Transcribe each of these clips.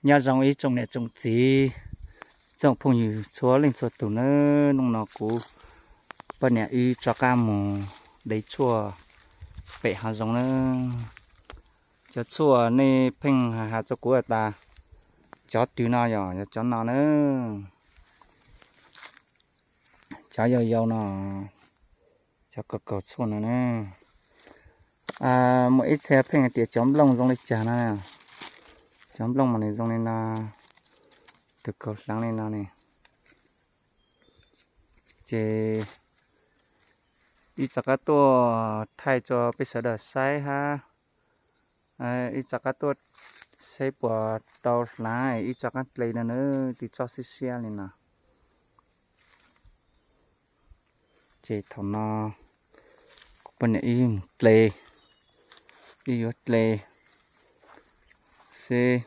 Nyob zoo ib tsoom niam tsoom txiv, tsoom phooj ywg txhua leej txhua tus nawb. Hnub no kuv poj niam wb rov qab mus de tshuaj pem hav zoov nawb. Cov tshuaj nej pheej has txog kuv tas, cov twg no yog, yog cov no nawb. Cov yau yau no, cov kaus kaus tshuaj no na. Muaj ib txhia pheej hais tias cov nplooj zoo li cas no. Cov nplooj mas nws zoo li no, tus kaus hleev li no ne. Ces ib txoj qab tuaj thaij rau peb sawv daws saib hab, ib txoj qab tuaj saib puas tau hlaav, ib txoj qab dle no na, twb txoj siab siab li no. Ces thaum no kuv poj niam wb mus dle, wb yuav dle xwb.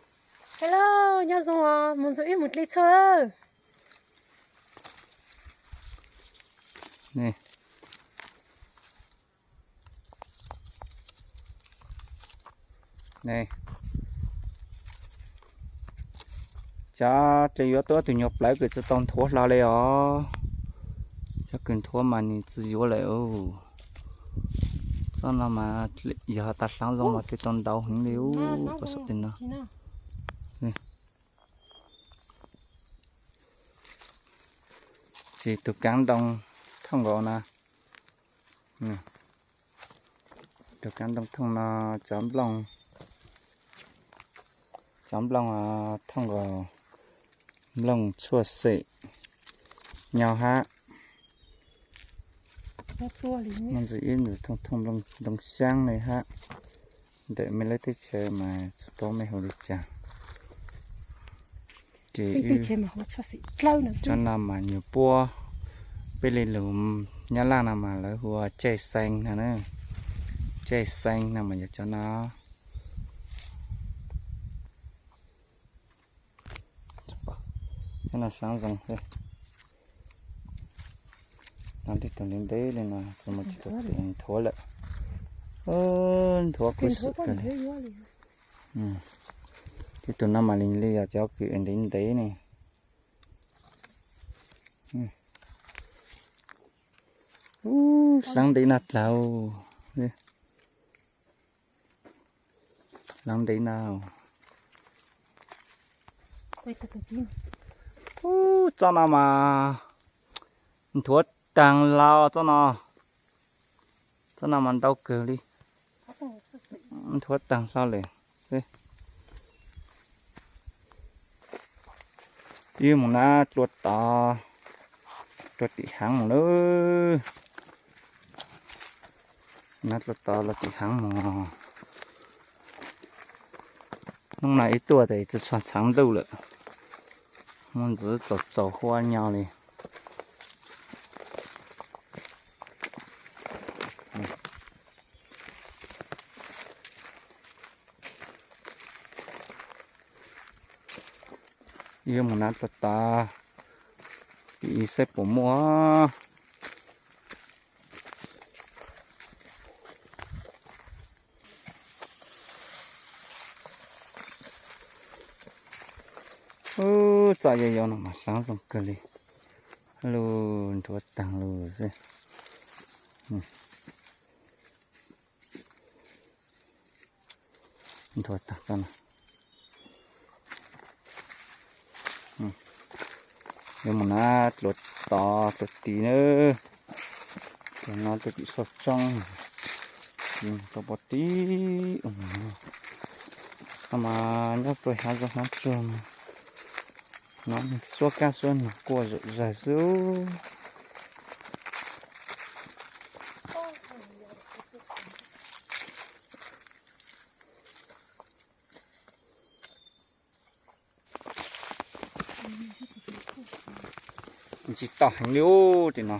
Hello, nyob zoo os, mus ntxuav wb mus dle tshuaj. Cov dle yuav tuaj tus nyuag plawv kws tsis tau nthuav hlo li os. Cov kws nthuav mas nws tsis yuav lawm. Txoj no mas yog tas hlaav zoo mas dle tau ntau heev li ub, pov saum tej no. Ces tus kaav ntoo thooj nkaus na. Tus kaav ntoo thooj no, cov nplooj, cov nplooj thooj nkaus, nplooj tshuaj xwm nyo hab. Muaj ntsis ib ntsis thooj thooj nplooj ntoo xyaab li hab. Ntawm mej lub teb chaws mas tsis paub mej hu li cas. Ces cov no mas nyuag puab, peb li lus Nyab Laj no mas lawv hu ua caij xees no na. Caij xees no mas yog cov no. Cov no hlaav zoo xwb. No tej tug ntev ntev li no tsis muaj tus nthuav lawm. Nthuav kuj xwm kawg li. Tej tug no mas li li yog cov kws ntev ntev ne. Hlaav ntev na dlaug. Hlaav ntev na. Ub, txoj no mas nthuav taag hlo txoj no. Txoj no mas ntau kawg li. Nthuav taag hlo lawm. Wb mus nab dlua tod, dlua tim haav mus lawm. Nab dlua tod los tim haav mus. Hnub no ib tuaj tes tsis tshua tshaav ntuj lawm, muaj ntxiv txaus txaus huab nyo li. Wb mus nab dlua tod, tim saib puas muaj. Ub, txoj yau yau no mas hlaav zoo kawg li. Lug nthuav taag lug xwb. Nthuav taag txoj no. Yuav mus nab dlua tod dlua tid nawb. Dlua no dlua tim soj tsoob, tau pov tib. No mas nyob rua haav zoov haav tsuag mas, no xuab kab xuab noog quaj zom zaws xwb. Ntsis toj heev li ub tim no.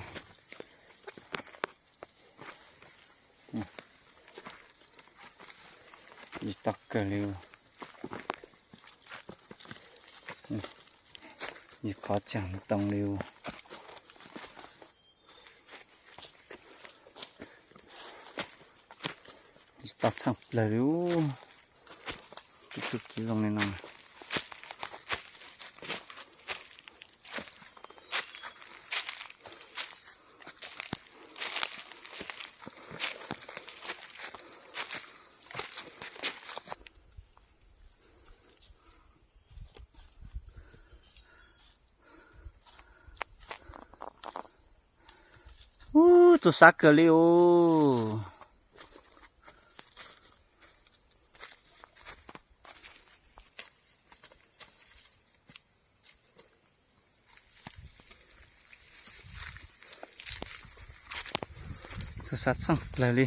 Ntsis toj kawg li. Ntsis qhov tsaag ntoo li. Ntsis toj txhaaj plawg li ub. Tub tub txiv zoo li no. Txuj sab kawg li os. Txuj sab txheej plaws li.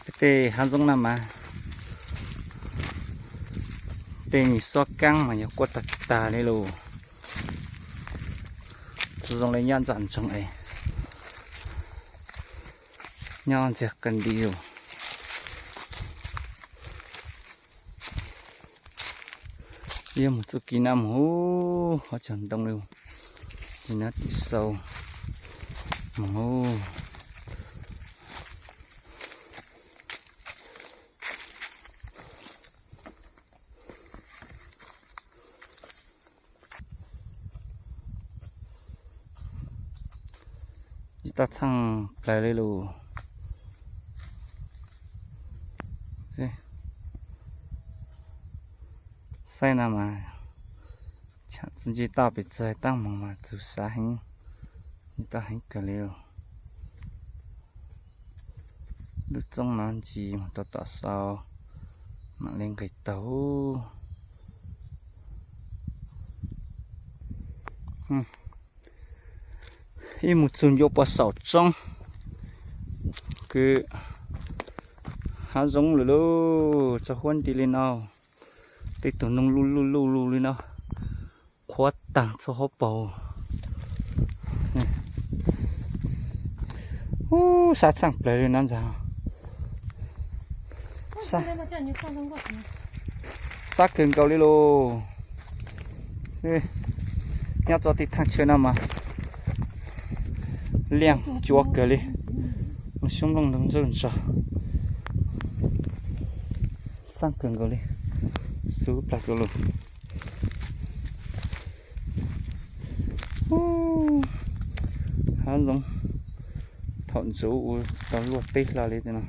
Peb tej hav zoov no mas tej nyuag xob kaab mas yog quaj tag tag li lauj. Tsis zoo li nyob ntxam ntsoog es nyob ntxiag kawg nti os. Yog mus txuj kev no mus ub, qhov chaw ntoo li, ces nyob tim sau mus ub. Ib toj txheej plaws li lus. Saib no mas txi nci toj pes txag taab moog mas txug sav heev, nci toj heev kawg li. Lub txoob no ntsis moog rau tom sau, mam li nqis taug. Ib mus txug ncua puag saum tsoob, kws hav zoov lawm lauj, txog huab nti li no, tej tug noog luj luj luj luj li no, qhuav taag txhua huab paug. Ub, sab txheej plaws li no ntag. Sab kawg nkaus li lauj. Nyob txoj tej thaaj chaw no mas liaj cua kawg li, xyoob looj ntog ntsawj ntso. Sab kawg nkaus li, xub plag rua lug. Hav zoov thaum ntxuv ua tsis tau luaj teb hlo li no.